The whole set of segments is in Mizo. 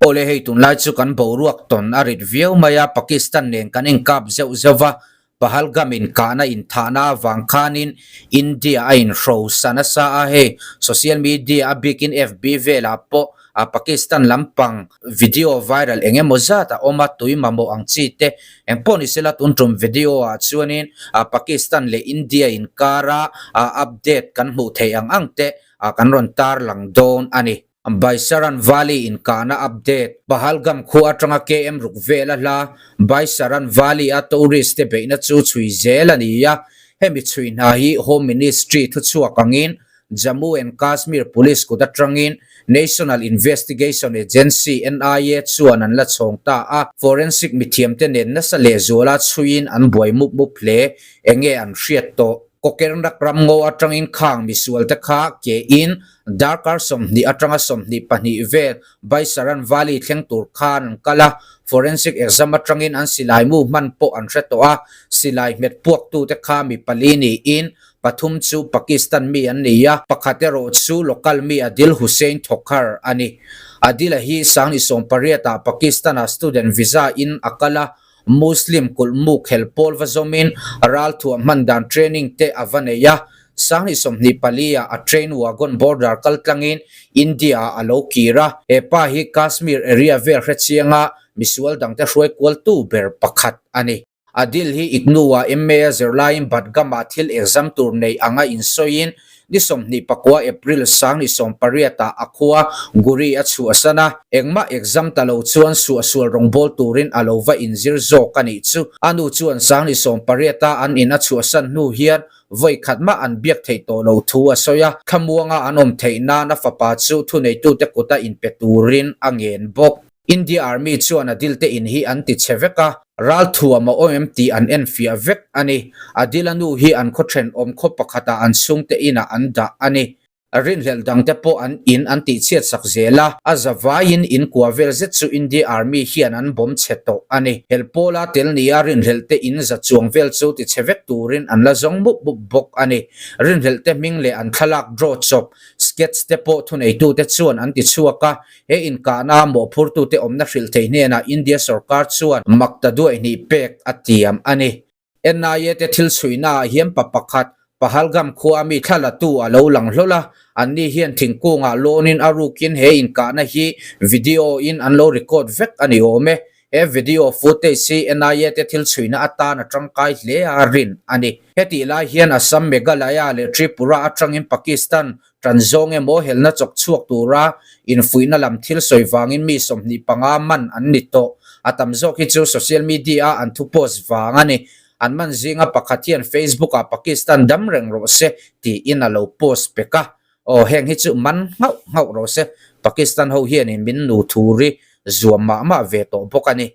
Awle hei tunlai chu kan boruak tawn a rit viau mai a, Pakistan nen kan inkap zeuh zeuh va, Pahalgam inkahna inthahna avang khanin India a inhrosa nasa a, hei social media a bikin FB velah pawh a Pakistan lampang video viral eng emaw zat a awm a, tui mamawh ang chi te engpawh ni sela tun tum video ah chuanin Pakistan leh India inkara update kan hmuh theih ang ang te kan rawn tarlang dawn a ni. Baisaran Valley inkahna update, Pahalgam khua atanga KM ruk vel a hla Baisaran Valley a tourist te beihna chu chhui zel a ni a, hemi chhui hna hi Home Ministry thuchhuak angin Jammu and Kashmir Police kut atangin National Investigation Agency, NIA, chuan an la chhawng ta a, forensic mithiamte nen nasa lehzuala chhuiin an buai mup mup hle, enge an hriat tawh? Kokernak ram ngaw atangin khang misual te kha ke in darkar 20 atanga 22 vel Baisaran Valley thleng tur khan an kal a, forensic exam atangin an silai mu hman pawh an hre tawh a, silai hmet puaktu te kha mi pali niin pathum chu Pakistan mi an ni a, pakhat erawh chu local mi Adil Hussain Thokhar a ni. Adil-a hi 2008 ah Pakistan-ah student visa in a kal a, Muslim kulhmu khel pawl va zawmin ralthuah hman dan training te a va nei a, 2024 ah a train wagon border kal tlangin India ah a lo kir a, he pa hi Kashmir area vel hrechianga misual dangte hruai kualtu ber pakhat a ni. Adil hi Ignu-ah MA a zirlaiin Budgam-ah thil exam tur nei anga insawiin Ni 29 April 2018 ah a khua Guri a chhuahsan a, engmah exam ta lo chuan suahsual rawngbâwl turin a lo va inzir zawk a nih chu. A nu chuan 2008 a an in a chhuahsan hnu hian vawi khat mah an biak theih tawh lo thu a sawi a, thlamuanga an awm theih nan a fapa chu thuneitute kuta inpe turin a ngen bawk. India Army chuan a dilte in hi an ti chhe vek a, ralthuam a awm em tih an enfiah vek a ni. A dila nu hi an khaw thenawm khaw pakhatah an chhungte inah an dah a ni. Rinhlelh dangte pawh an in an tihchhiat sak zel a, a zavaiin in kua vel zet chu India Army hian an bawm chhe tawh a ni. Helpawla tel nia rinhlelhte in za chuang vel chu ti chhe vek turin an la zawng mup mup bawk a ni. Rinhlelhte hming leh an thlalak draw chawp, sketch, te pawh thuneitute chuan an ti chhuak a, He inkahna mawhphurtute awmna hrilh theih hnenah India sorkar chuan mak ta duai hnih pek a tiam a ni. NIA te thil chhuihnaah hian pa pakhat, Pahalgam khua ami thla latu a lo lang hlawl a, anni hian thingkungah lawnin a rukin he inkahna hi video in an lo record vek a ni awm e. He video footage hi NIA te thil chhuihna atan a tangkai hle a rin a ni. Hetih lai hian Assam, Meghalaya leh Tripura atangin Pakistan Tan zawng emaw helna chawk chhuak tura infuihna lam thil sawi vangin mi 25 man an ni tawh. A tam zawk hi chu social media a an thu post vang a ni. An man zinga pakhat hian Facebook ah Pakistan dam reng rawh se tiin a lo post pek a. Aw heng hi chu man nghauh nghauh rawh se. Pakistan ho hianin min nu thuri zuam mah mah ve tawh bawk a ni.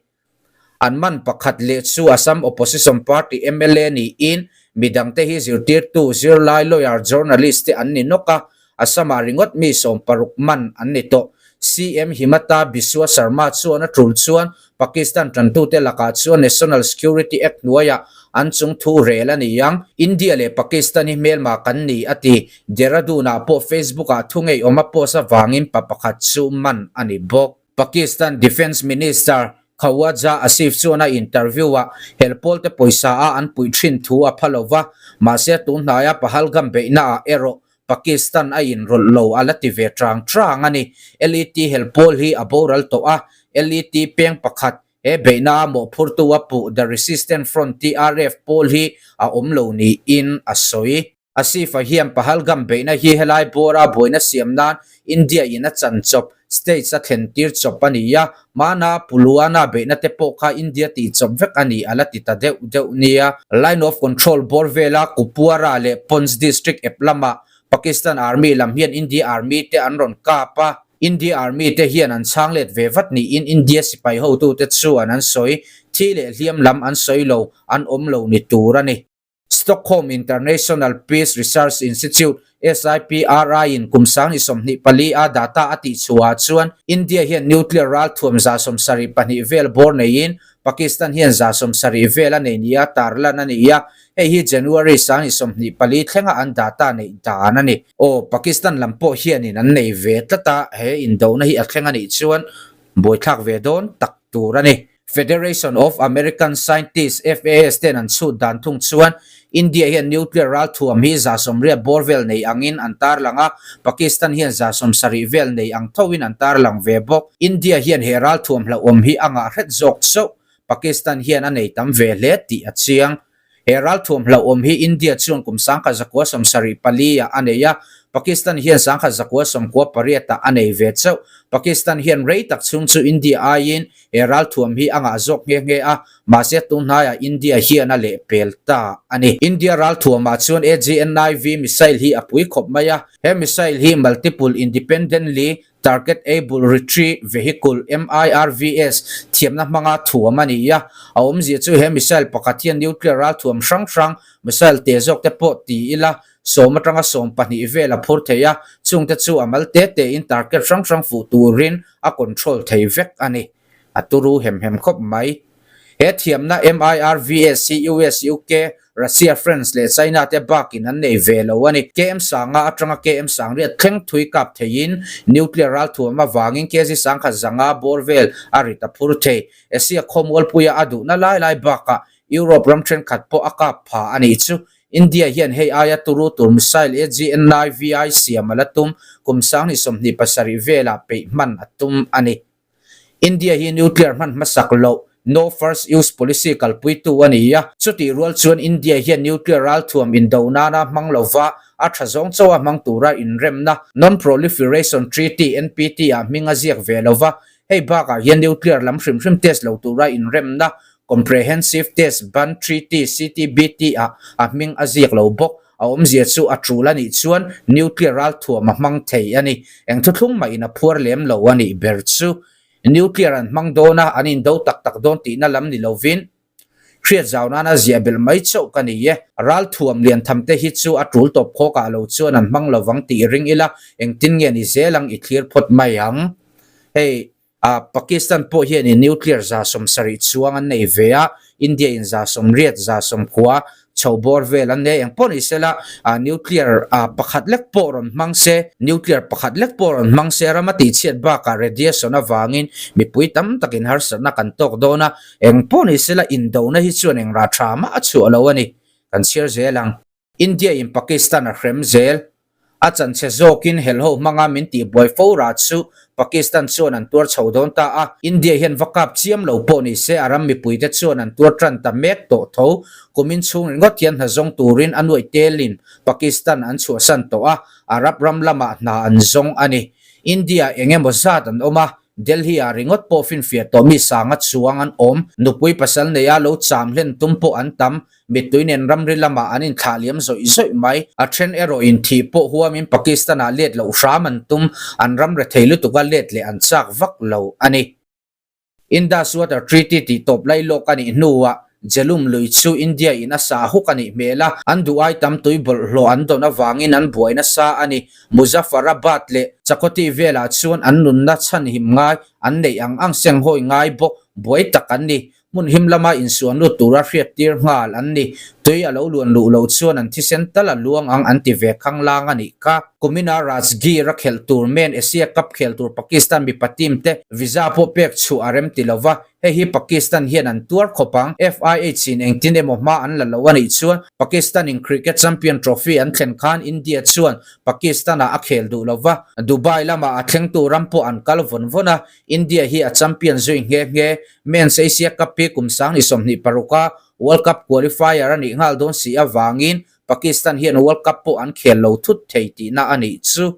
An man pakhat leh chu Assam Opposition Party mla niin midangte hi zirtirtu, zirlai, lawyer, journalist te an ni nawk a, Assam-ah ringawt mi 60 man an ni tawh. CM Himata Biswa Sarma chuan a tul chuan Pakistan tantute lakah chuan National Security Act hnuaiah an chung thu rel a ni ang. India leh Pakistan hi hmelma kan ni, a ti. Dehradun-ah pawh Facebook-ah thu ngeiawm a post avangin pa pakhat chu man a ni bawk. Pakistan Defence Minister Khawaja Asif chuan a interview-ah helpawl te pawisa a an puih thin thu a pha lo va, mahse tun hnaia Pahalgam beihnaah erawh Pakistan a inrawlh lo a la ti ve chang chang a ni. LET helpawl hi a boral tawh a, LET peng pakhat he beihna a mawhphurtu a puh The Resistance Front, TRF, pawl hi a awm lo niin a sawi. Asif-a hian Pahalgam beihna hi helai bawra buaina siam nan India in a chan chawp, states a thlen tir chawp a ni a, hmana Pulwana beihna te pawh kha India tih chawp vek a ni a la ti ta deuh deuh nia. Line of Control bawr vela Kupwara leh Poonch district ep lamah Pakistan Army lam hian India Army te an rawn kap a, India Army te hian an chhang let ve vat niin India sipai hotute chuan an sawi, thi leh hliam lam an sawi lo, an awm lo ni tur a ni. Stockholm International Peace Research Institute, SIPRI, in kum 2024 a data a tihchhuahah chuan India hian nuclear ralthuam 72 vel bawr neiin Pakistan hian 70 vel a nei nia tarlan a ni a, hei hi January 2024 thlenga an data neih dan a ni. Aw, Pakistan lam pawh hianin an nei ve tlat a, he indona hi a thleng a nih chuan. Buaithlak ve dawn tak tur a ni. Federation of American Scientists, FAS, ten an chhut dan thung chuan India hian nuclear ralthuam hi 80 bawr vel nei angin an tarlang a, Pakistan hian 70 vel nei ang thoin an tarlang ve bawk. India hian he ralthuam hlauhawm hi a ngah hret zawk chauh. Pakistan hian a nei tam ve hle tih a chiang. He ralthuam hlauhawm hi India chuan kum 1974 ah a nei a, Pakistan hian 1998 ah a nei ve chauh. Pakistan hian rei tak chhung chu India aiin he ralthuam hi a ngah zawk nghe nghe a, mahse tunhnaiah India hian a lehpel ta a ni. India ralthuamah chuan AGNIV missile hi a pui khawp mai a, he missile hi multiple independently Target Able Retree Vehicle, MIRVs, thiamna hmanga thuam a ni a. A awmzia chu he missile pakhat hian nuclear ralthuam hrang hrang, missile te zawk te pawh ti ila, sawm atanga 12 vel a phur thei a, chungte chu a mal te tein target hrang hrang fuh turin a control thei vek a ni. A turu hem hem khawp mai. He thiamna MIRVS hi US, UK, Russia, France leh China te bakin an nei ve lo a ni. KM sanga atanga KM sangriat thleng thui kap theiin nuclear ralthuam avangin kg 1005 bawr vel a rit a phur thei. Asia khawmualpuia a duhna lai lai bakah Europe ram thenkhat pawh a kap pha a nih chu. India hian hei aia turu tur missile AGNIVI siam a la tum kum 2027 velah peih hman a tum a ni. India hi nuclear hman hmasak loh, No First Use Policy kalpuitu a ni a, chutih rual chuan India hian nuclear ralthuam indo nana hmang lova a tha zawng chauha hmang tura inremna Non-Proliferation Treaty, NPT, ah hming a ziak ve lova, hei bakah hian nuclear lam hrim hrim test lo tura inremna Comprehensive Test Ban Treaty, CTBT, ah a hming a ziak lo bawk. A awmzia chu a tul a nih chuan nuclear ralthuam a hmang thei a ni. Eng thuthlung mah in a phuar lem lo a nih ber chu. Nuclear an hmang dawn a, an indo tak tak dawn tihna lam ni lovin hriat zau nana ziah belh mai chauh ka ni e. Ralthuam lian tham te hi chu a tul tawp khawk ah lo chuan an hmang lovang tih ring ila engtin nge ni zel ang i thlir phawt mai ang. Hei. A Pakistan pawh hianin nuclear 70 chuang an nei ve a, India in 80, 90 chho bawr vel an nei. Eng pawh ni sela, nuclear pakhat lek pawh rawn hmang se, nuclear pakhat lek pawh rawn hmang se ram a tihchhiat bakah radiation avangin mipui tam takin harsatna kan tawk dawn a. Eng pawh ni sela, indona hi chuan eng rah tha mah a chhuah lo a ni. Kan chhiar zel ang. India in Pakistan a hrem zel. A chanchhe zawkin helho hmanga min tihbuai fo rah chu Pakistan chuan an tuar chho dawn ta a. India hian va kap chiam lo pawh ni se a ram mipuite chuan an tuar tan ta mek tawh tho. Kumin chhung ringawt hian hna zawng turin a nuaih telin Pakistan an chhuahsan tawh a, Arab ram lamah hna an zawng a ni. India eng emaw zat an awm a, Delhi-ah ringawt pawh finfiah tawh mi sanga chuang an awm. Nupui pasal neia lo cham hlen tum pawh an tam. Mittui nen ramri lamah an inthlah liam zawih zawih mai. A then erawh inthih pawh huamin Pakistan-ah let loh hram an tum. An ram rethei lutuka let leh an chak vak lo a ni. Indus Water Treaty tih tawp lai lawk a nih hnuah Jhelum lui chu India in a sah huk a nih hmel a, an duh ai tam tui bawlhhlawh an dawn avangin an buai nasa a ni. Muzaffarabad leh Chakoti velah chuan an nunna chhanhim ngai an neih ang ang senghawi ngai bawk buai tak an ni. Hmun him lama insuan lut tura hriattir nghal an ni. Tui a lo luan luh loh chuan an thisen tal a luang ang an ti ve khanglang a nih kha. Kumina Rajgir a khelh tur men Asia Cup khel tur Pakistan mipa team te visa pawh pek chhuah a rem ti lova, hei hi Pakistan hian an tuar khawp ang. FIH in engtin emaw hma an la lo a nih chuan Pakistan in Cricket Champion Trophy an thlen khan India chuan Pakistan ah a khel duh lova, Dubai lamah a thlengtu ram pawh an kal vawn vawn a, India hi a champion zui nghe nghe. Men's Asia Cup hi kum 2026 a World Cup qualifier a nih nghal dawn si avangin Pakistan hian World Cup pawh an khel lo thut thei tihna a nih chu.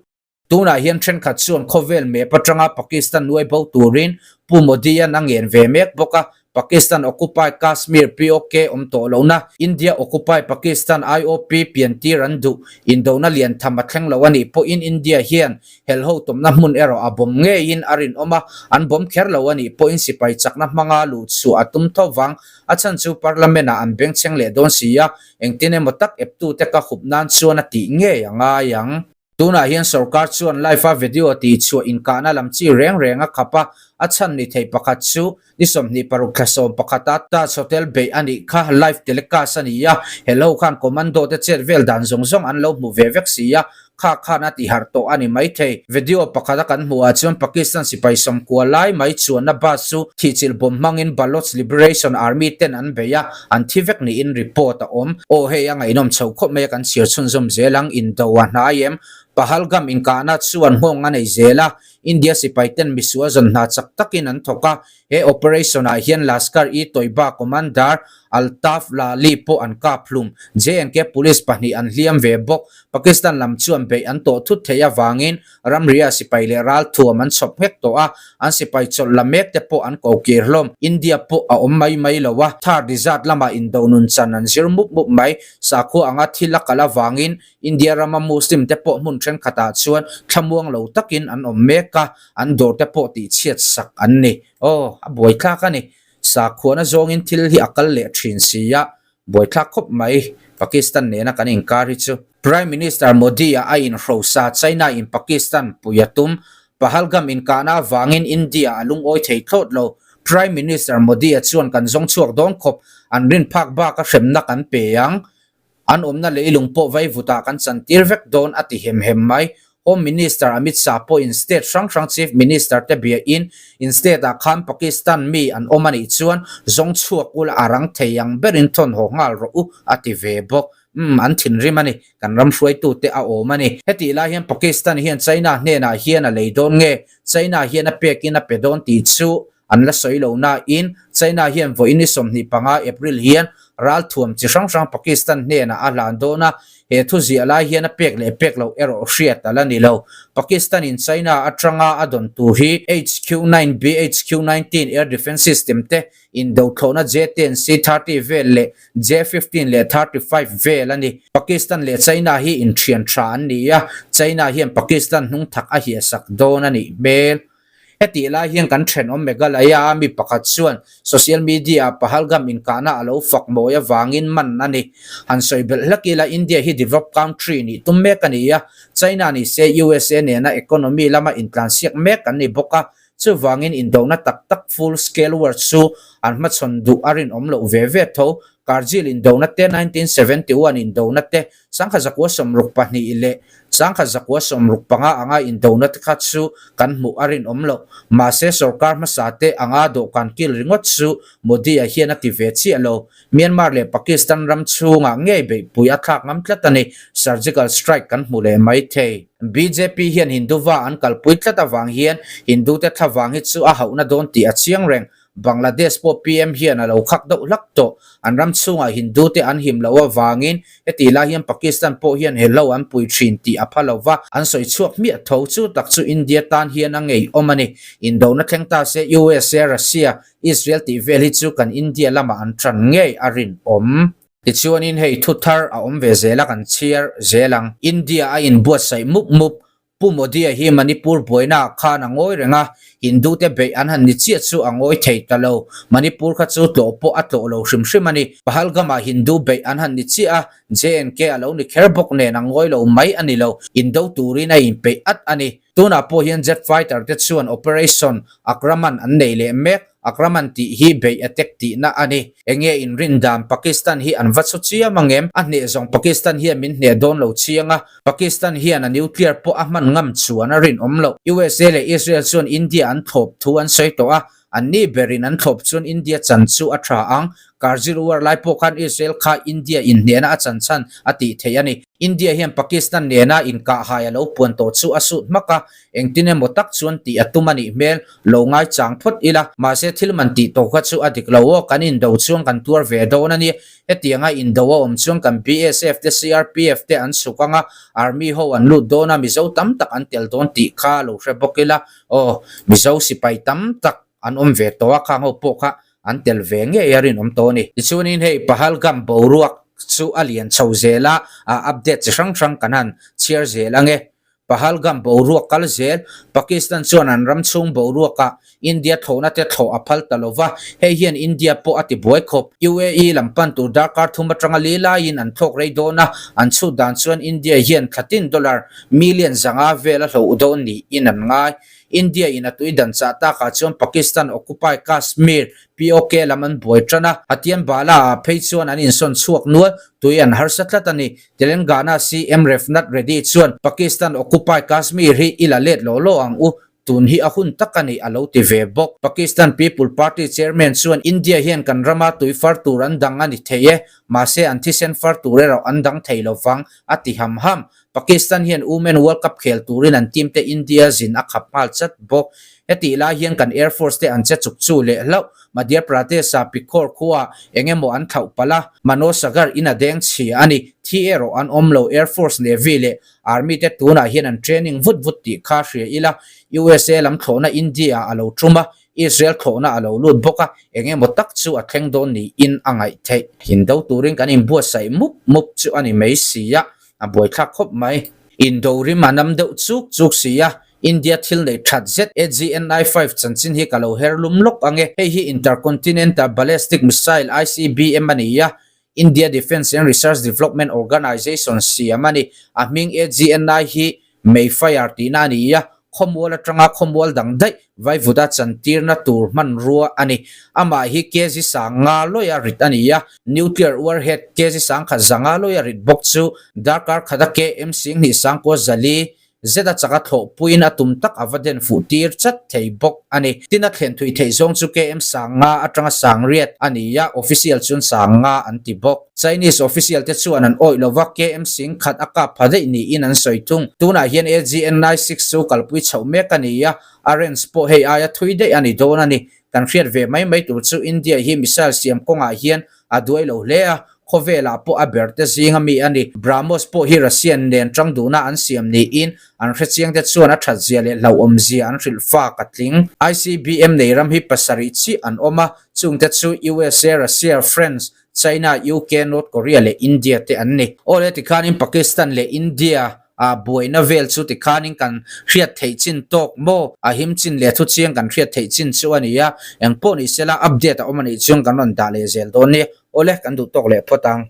Tunah hian thenkhat chuan khawvel map atanga Pakistan nuai bo turin Pu Modi-a'n a ngen ve mek bawk a, Pakistan Occupied Kashmir, POK, awm tawh lohna, India Occupied Pakistan, IOP, piantir an duh. Indona lian tham a thleng lo a nih pawhin India hian helho tawmna hmun erawh a bawm ngeiin a rinawm a, an bawm kher lo a nih pawhin sipai chakna hmanga luh chhuah a tum tho vang. A chhan chu Parliament-ah an bengchheng leh dawn si a, engtin emaw tak eptute ka hup nan chuan a tih ngei a ngai ang. Tunah hian sorkar chuan live-a video tihchhuah inkahna lam chi reng reng a khap a, A chhan ni thei pakhat chu ni 26 thla 11 a Taj Hotel beih a nih kha live telecast a ni a, hello khan commando te chet vel dan zawng zawng an lo hmu ve vek si a, kha khan a tiharh tawh a ni maithei. Video pakhata kan hmuh ah chuan Pakistan sipai 90 lai mai chuanna bus chu thihchilh bawm hmangin Baloch Liberation Army ten an bei a, an thi vek niin report a awm. Aw hei a ngaihnawm chho khawp mai a kan chhiar chhunzawm zel ang, indo a hnai em? Pahalgam inkahna chuan nghawng a nei zel a, India sipai ten misual zawn hna chak takin an thawk a, he operation ah hian Lashkar-e-Toiba commander Altaf Lali pawh an kap hlum. J&K police pahnih an hliam ve bawk. Pakistan lam chuan beih an tawh thut theih avangin ramria sipai leh ralthuam an chhawp nghek tawh a, an sipai chawlh la mek te pawh an ko kir hlawm. India pawh a awm mai mai lo a, Thar Desert lamah indo nun chan an zir mup mup mai. Sakhua anga thil a kal avangin India rama Muslim te pawh hmun thenkhatah chuan thlamuang lo takin an awm mek a, an dawr te pawh tihchhiat sak an ni. Aw, a buaithlak a ni. Sakhuana zawngin thil hi a kal leh thin si a, buaithlak khawp mai Pakistan nena kan inkar hi chu. Prime Minister Modi-a a inhrosa China in Pakistan pui a tum. Pahalgam inkahna avangin India a lungawi thei thlawt lo. Prime Minister Modi-a chuan kan zawng chhuak dawn khawp, an rin phak bak a hremna kan pe ang. An awmna leilung pawh vaivutah kan chantir vek dawn a ti hem hem mai. Home Minister Amit Shah pawhin state hrang hrang Chief Minister te biain in state ah khan Pakistan mi an awm a nih chuan zawng chhuak ula a rang thei ang berin thawn haw nghal rawh u a ti ve bawk. Umm an thinrim a ni. Kan ram hruaitute a awm a ni. Hetih lai hian Pakistan hian China hnenah hian a lei dawn nge China hian a pekin a pe dawn tih chu An la sawi lo nain China hian vawiin ni 25 April hian ralthuam chi hrang hrang Pakistan hnenah a hlan dawn a, he thu ziah lai hian a pek leh pek loh erawh hriat a la ni lo. Pakistan in China atanga a dawn tur hi HQ-9B, HQ-19 air defence system te, indothlawhna J-10, C-30 vel leh J-15 leh 35 vel a ni. Pakistan leh China hi inthian tha an ni a, China hian Pakistan hnung thak a hiahsak dawn a nih hmel. Hetih lai hian kan thenawm Meghalaya a mi pakhat chuan social media ah Pahalgam inkahna a lo fak mawi avangin man a ni. Han sawi belh hlak ila India hi developed country nih tum mek a ni a, China ni se USA nena economy lama intlansiak mek an ni bawk a, chuvangin indona tak tak full scale war chu an hmachhawn duh a rinawm loh ve ve tho. Kargil indona te, 1971 indona te, 1962 leh 1965 anga indona te kha chu kan hmuh a rinawm loh. Mahse, sorkar hmasa te anga dawhkan kil ringawt chu Modi-a hian a ti ve chiah lo. Myanmar leh Pakistan ram chhungah ngei beihpui a thlak ngam tlat a ni. Surgical strike kan hmu leh mai thei. Bjp hian Hinduva an kalpui tlat avang hian Hindu-te thlavang hi chu a hauhna dawn tih a chiang reng. Bangladesh pawh PM hian a lo khak deuh hlak tawh. An ram chhungah Hindu te an him loh avangin heti lai hian Pakistan pawh hian hello an pui thin tih a pha lo va, an sawi chhuak hmiah tho. Chu tak chu India tan hian a ngeiawm a ni. Indona thleng ta se USA, Russia, Israel tih vel hi chu kan India lamah an tan ngei a rinawm. Tichuanin hei thu thar a awm ve zel a kan chhiar zel ang. India a inbuatsaih mup mup Pu Modi-a hi Manipur buainaah khan a ngawi reng a, Hindu-te beih an han ni chiah chu a ngawi thei ta lo. Manipur kha chu tlawh pawh a tlawh lo hrim hrim a ni. Pahalgam-ah Hindu beih an han ni chiah a, J&K a lo ni kher bawk nen a ngawi lo mai a ni lo. Indo turin a inpeih at a ni. Tunah pawh hian jet fighter te chuan Operation Akraman an nei leh mek. Akraman tih hi beih a tek tihna a ni. Enge inrin dan Pakistan hi an va chhu chiam ang em? A hneh zawng Pakistan hian min hneh dawn lo chiang a, Pakistan hian a nuclear pawh a hman ngam chuan a rinawm loh. USA leh Israel chuan India an thlawp thu an sawi tawh a, anni berin an thlawp chuan India chan chu a tha ang. Kargil war lai pawh khan Israel kha India inhnehna a chan chhan a tih theih a ni. India hian Pakistan nena inkahhai a lo puan tawh chu a sut hmak a, Engtin emaw tak chuan tih a tum a nih hmel, lo ngaichang phawt ila, mahse thil man tih tawh kha chu a dik lo aw, kan indo chuan kan tuar ve dawn a ni. Hetianga indo a awm chuan kan BSF te CRPF te an chhuk anga Army ho an lut dawn a, Mizo tam tak an tel dawn tih kha lo hre bawk ila aw, Mizo sipai tam tak an awm ve tawh a, khang ho pawh kha an tel ve ngei a rinawm tawh a ni. Tichuanin hei Pahalgam boruak chu a lian chho zel a, update chi hrang hrang kan han chhiar zel ange. Pahalgam boruak kal zel, Pakistan chuan an ram chhung boruakah India thlawhna te thlawh a phal ta lo va, hei hian India pawh a ti buai khawp. UAE lam pan tur darkar thum atanga li laiin an thlawk rei dawn a, an chhut dan chuan India hian thlatin dollar million 500 vel a hloh dawn niin an ngai. India in a tui dan chah takah chuan Pakistan occupy Kashmir, POK, lam an buai tan a, Hatian Bala ah phei chuan an insawn chhuak nual, tui an harsa tlat a ni. Telangana CM Revnath Reddy chuan Pakistan occupy Kashmir hi i la let law law ang u, tun hi a hun tak a ni a lo ti ve bawk. Pakistan People Party chairman chuan India hian kan rama tui far tur an dang a ni thei e, mahse an thisen far tur erawh an dang thei lo vang, a ti ham ham. Pakistan hian Women World Cup khel turin an team te India zin a khap nghal chat bawk. Hetih lai hian kan Air Force te an che chuk chu leh hlauh. Madhya Pradesh-a Pikhor khuaah eng emaw an thlauh palh a, Manoj Sagar in a deng chhia a ni. Thi erawh an awm lo. Air Force, Navy leh Army te tunah hian an training vut vut tih kha hria ila. USA lam thlawhna India-ah a lo tum a, Israel thlawhna a lo lut bawk a, eng emaw tak chu a thleng dawn niin a ngaih theih. Indo turin kan inbuatsaih mup mup chu a ni mai si a, a buaithlak khawp mai. Indo rim a nam deuh chuk chuk si a, India thil neih that zet AGNI 5 chanchin hi ka lo her lum lawk ang e. Hei hi Intercontinental Ballistic Missile, ICBM, a ni a, India Defence and Research Development Organisation siam a ni. A hming AGNI hi Mayfire tihna a ni a, khawmual atanga khawmual dang daih vaivuta chantirna tur hmanrua a ni. Amah hi kg sanga lawia rit a ni a, nuclear warhead kg sangkhat zanga lawia rit bawk chu darkar khata km singhnih sangkua zali Zeta chaka thlawhpuiin a tum tak a va den fuh tir chat thei bawk a ni. Tin a thlen thui theih zawng chu KM sang nga atanga sang riat a ni a, official chuan sang nga an ti bawk. Chinese official te chuan an awih lova KM sing khat a kap pha daih niin an sawi thung. Tunah hian AGN 96 chu kalpui chhoh mek a ni a, a range pawh hei aia thui daih a ni dawn a ni. Kan hriat ve mai mai tur chu India hi missile siam kawngah hian a duai lo hle a, khawvelah pawh a ber te zinga mi a ni. BrahMos pawh hi Russian nen tang duhna an siam niin an hrechiang te chuan a that zia leh hlauhawm zia an hrilh fak a tling. ICBM nei ram hi pasarih chiah an awm a, chungte chu USA, Russia, France, China, UK, North Korea leh India te an ni. Awle tikhanin Pakistan leh India A buaina vel chu tikhanin kan hriat theih chin tawk maw? A him chin leh thu chiang kan hriat theih chin chu a ni a, engpawh ni sela update a awm a nih chuan kan rawn dah leh zel dawn nia. Awle, kan duh tawk leh phawt ang.